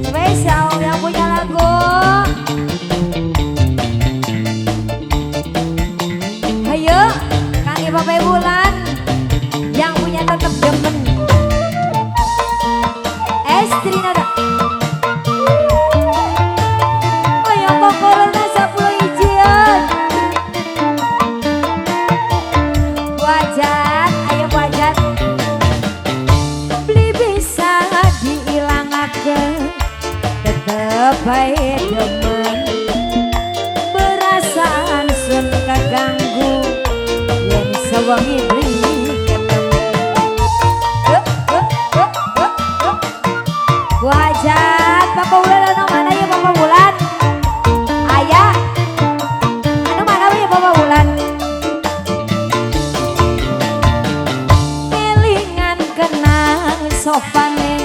Spesial yang punya lagu. Ayo, Kang Bapak Bulan yang punya tetep demen. Estrinada. Ayo kok corona 10 ijian. Wajat, ayo wajat. Beli bisa diilangaken, tetep bae demen. Perasaan sun kaganggu yen sewengi beli ketemu. Wajat, Bapak Bulan anu mana ya Bapak Bulan? Ayah, anu mana ya Bapak Bulan? Kelingan kenang sopane,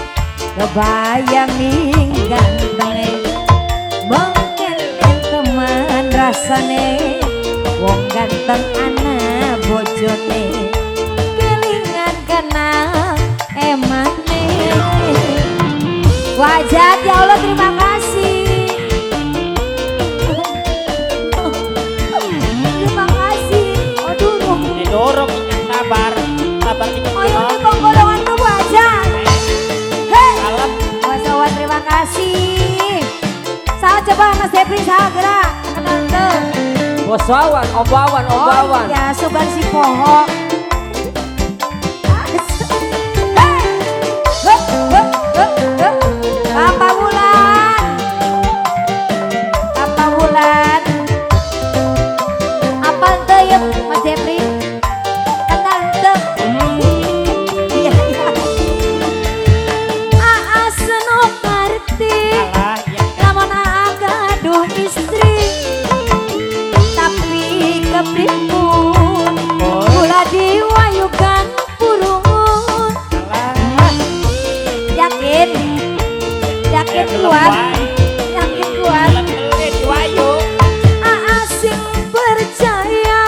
kebayang ning gantenge, mengkene teman rasane, wong ganteng ana bojone, kelingan kenang emane. Wajat, ya Allah terima kasih. Terima kasih. Aduh, Didorong ikan sabar. Sabar dikit. Ayo di kongkolongan tuh wajat. Hei, Alam. Mas Wawan terima kasih. Saya coba Mas Depri saya gerak kenal tuh. Bos Wawan, Om Wawan, Om Oh Wawan. iya, sugan si poho. Papa Bulan, Papa Bulan, apa ente ya Mas Depri? Kenal ente? Iya iya. Aa senok ngerti, Alah, ya. lamun aa gaduh istri, tapi kepripun kula diwayukan purun. Alah. Yakin? Yakin kuat? Yakin kuat? Kelit diwayu. Aa sing percaya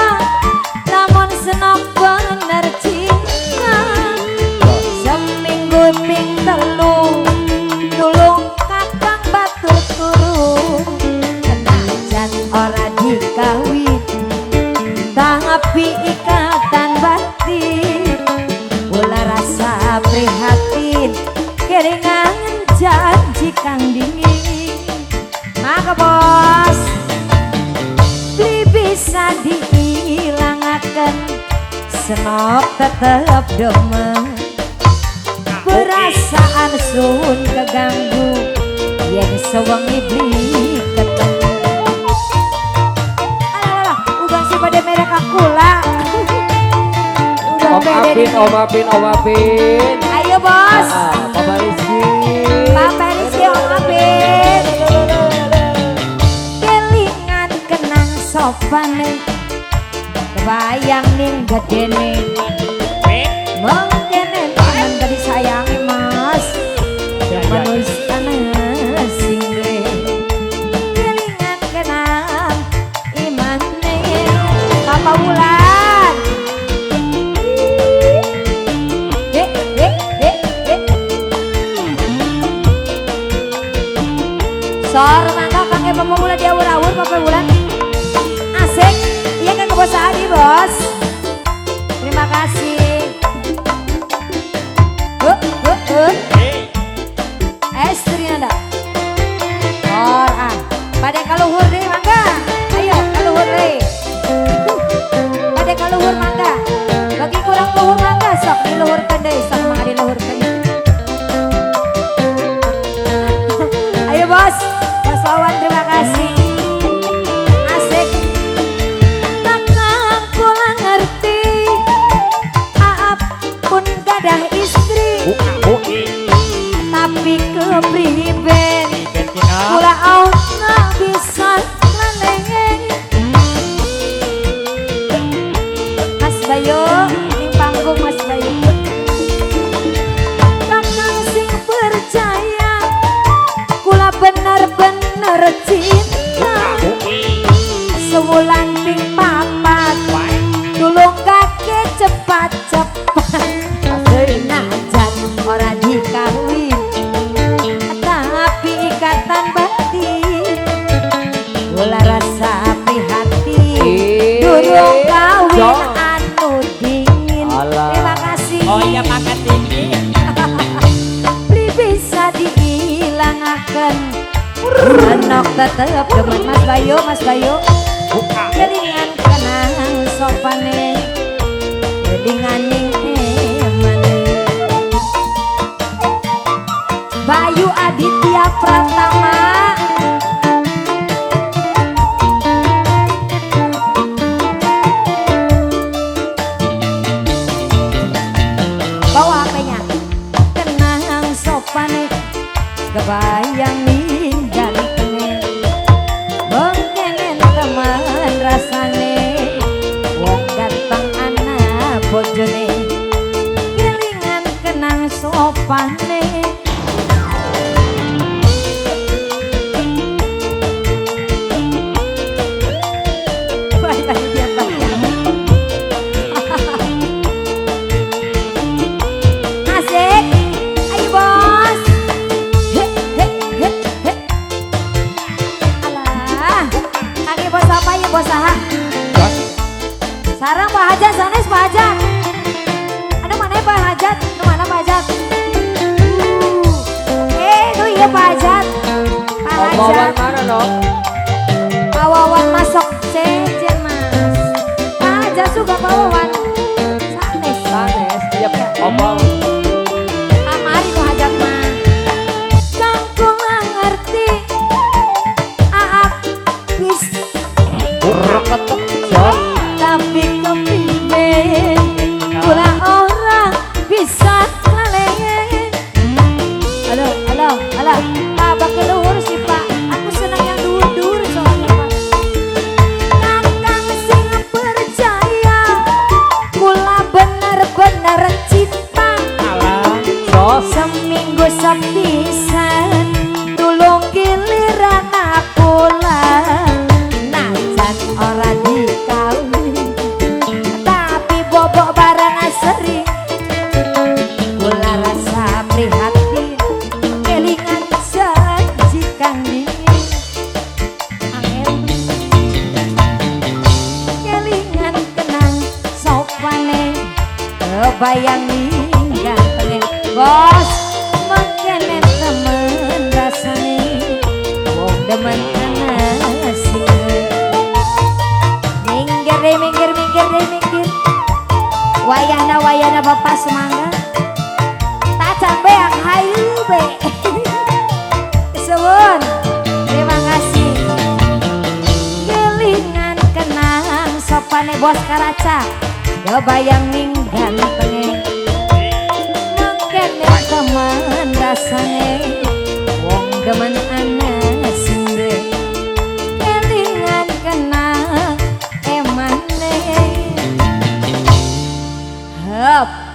lamun senok bener cinta, seminggu ping telu nulung kakang batu turu, kenajan ora dikawin tapi ikatan batin, kula rasa prihatin kelingan janji kang dingin. Maka bos beli bisa diilangaken, senok tetep demen, perasaan sun keganggu yen sewengi beli ketemu. Alah, ugang si pada merek kula. Udah Om pede Apin, Om Apin, Om Apin. Ayo bos. Ah, Papa Rizky. Papa Rizky, Om Apin. Kelingan kenang sopane, kebayang ning gedene, mengkene temen tadi sayangi mas, Ya, ya. manusia ana sing duwe. Kelingan kenang imane. Papa Wulan. Eh, eh, eh, eh. Sor mangga Kang Bapak Wulan diawur-awur Papa Wulan. Asik. Iya kan ke Bos Adi, Bos. Terima kasih. Huh, huh, huh. Hey. Estrinanda. Or ah. Pada kaluhur deh mangga. Ayo kaluhur deh. Pada kaluhur mangga. Bagi kurang luhur mangga sok diluhurkeun deui, sok mangga diluhurkeun. Ayo bos, Bos Wawan terima kasih. Asik. Kakang kula ngerti, Aap pun gadah istri, tapi kepriben kula nggak bisa ngeleng. Mas Bayu, ning panggung Mas Bayu. Kakang sing percaya, kula bener-bener cinta. Sewulan ping papat, tulung kake cepat-cepat. Najan ora dikawin, Enok tetep demen Mas Bayu, Mas Bayu. Kelingan kenang sopane, kelingan ning emane. Bayu Aditya Pratama. Bawa HP-nya. Kenang sopane, kebayang ning gantenge, bengkenen temen rasane, wong ganteng anak bojone, kelingan kenang sopane. Asik, ayo bos. He he he he. Alah, kaki bos apa ya bos aha? Sarang Pak Hajat, sanes Pak Hajat. Aduh mana Pak Hajat? Aduh mana Pak Hajat? Tuh iya Pak Hajat. Pak Om Wawan Hajat. mana no? Pak Wawan masuk sejen mas. Pak Hajat juga Pak Wawan. Sanes. Sanes. Iya, Om Wawan. Kamari nu hajat mah. Kang kula ngerti aak wis Ketek jos. tapi kepiye kula ora bisa lalen. Halo, halo, halo. Pak bakeluhur sih Pak. Aku senang yang dhuwur-dhuwur soalnya Pak. Kakang sing percaya kula bener-bener cinta. Alah. Jos. Seminggu sepisan tulung giliran aku lah, najan ora dikawin tapi bobok barang sering kula rasa prihatin kelingan janji kang dingin angel kelingan kenang sopane kebayang gantenge bos mengkene temen rasane wong demen ana sing minggir deh minggir minggir deh minggir wayahna wayahna bapak semangga tacan beak hayu be. Suwun, terima kasih. Kelingan kenang sopane bos karaca kebayang ning gantenge.